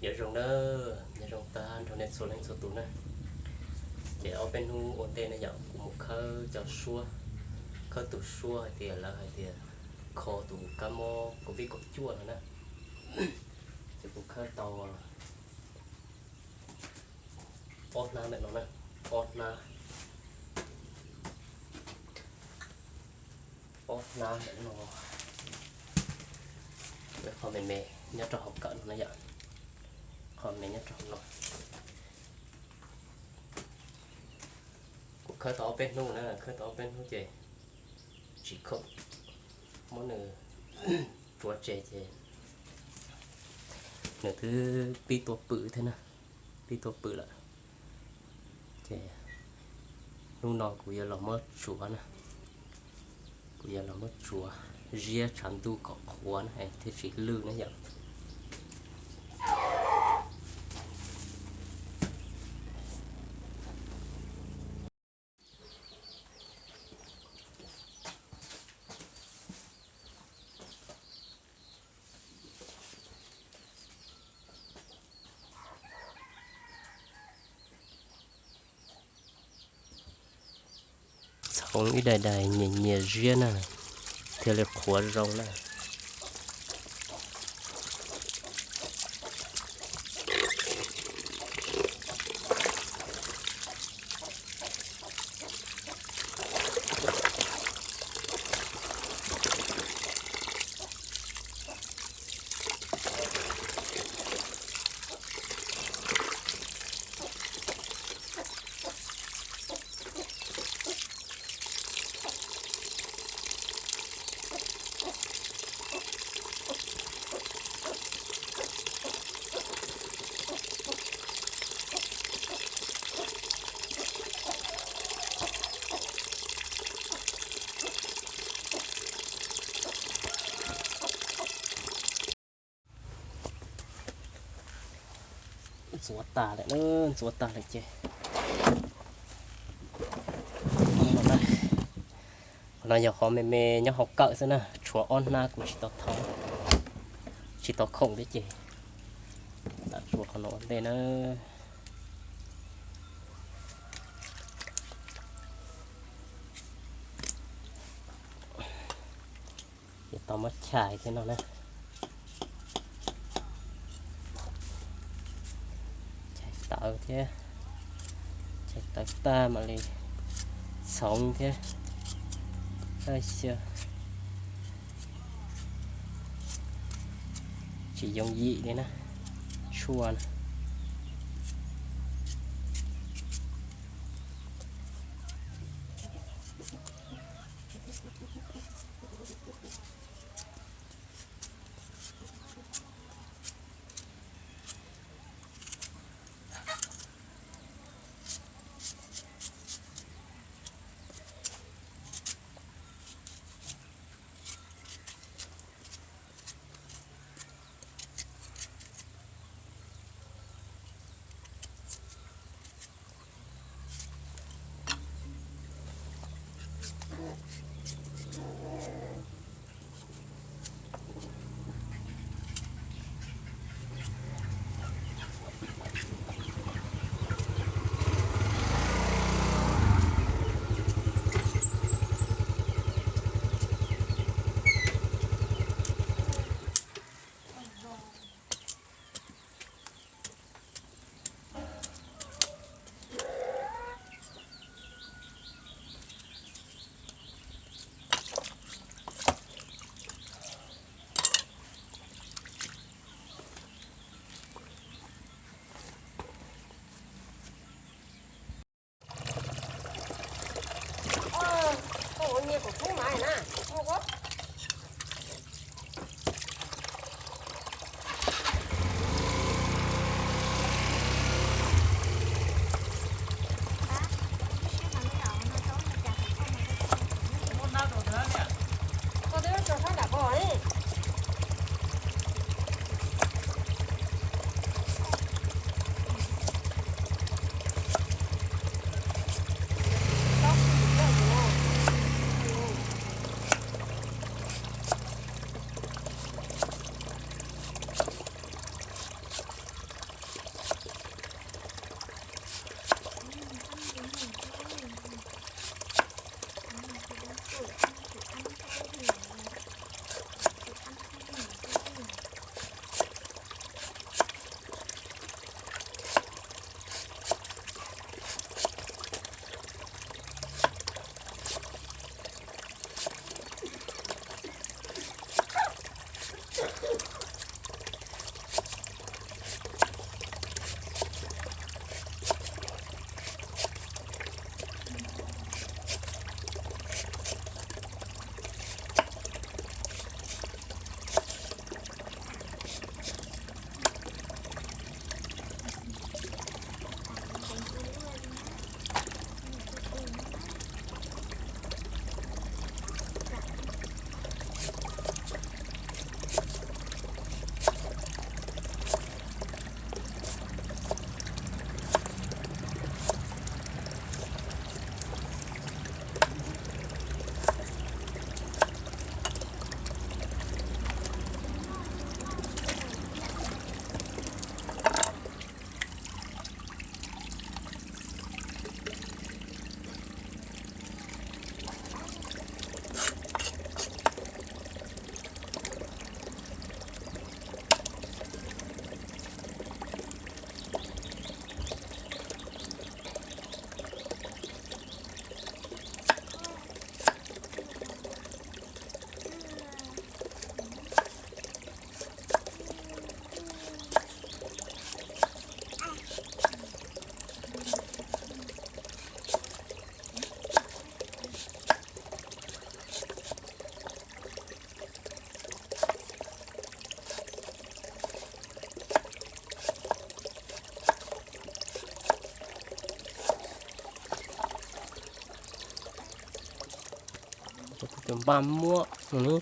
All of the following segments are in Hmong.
Nyob zoo nawb, nyob zoo tag nrho nej txhua leej txhua tus na. Ces ob peb hnub ua ntej na yom, kuv mus khawb cov suab, khawb tus suab hais tias lawv hais tias kho tus kab mob covid kaum cuaj no na. Ces kuv khawb tau ob hnab ntawm no na, ob hnab, ob hnab ntawm no. Qhov me me nyob rau hauv kawm no na yom, qhov me nyob rau hauv no. Kuv khawb tau ob peb hnub na, khawb tau ob peb hnub ces tsis khoom, muab nws tsuav tseg ces nws twb pib tuaj pwm thiab na, pib tuaj pwm lawm. Ces hnub no kuv yuav los muab tsuav na, kuv yuav los muab tsuav ziab tshav ntuj kom qhuav na thiaj tsis lwj na yom. Txhoov ib daim daim nyias nyias ziab na, thiaj li qhuav zoo na. Ntxuav tas lawm, ntxuav tas lawm ces qhov no yog qhov me me nyob hauv kawm xwb na, tshuav ob hnab kuv tsis tau thau, tsis tau khoom thiab ces lam tsuav qhov no ua ntej na. Ces tau muab chais thiab no na. Chais tawv thiab, chais tawv tag mam li txhoov thiab. Xyov, tsis yooj yim li na, tshuaj na. Tus npaj muab no ni.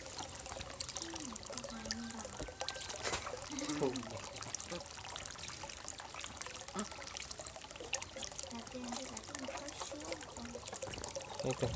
Tus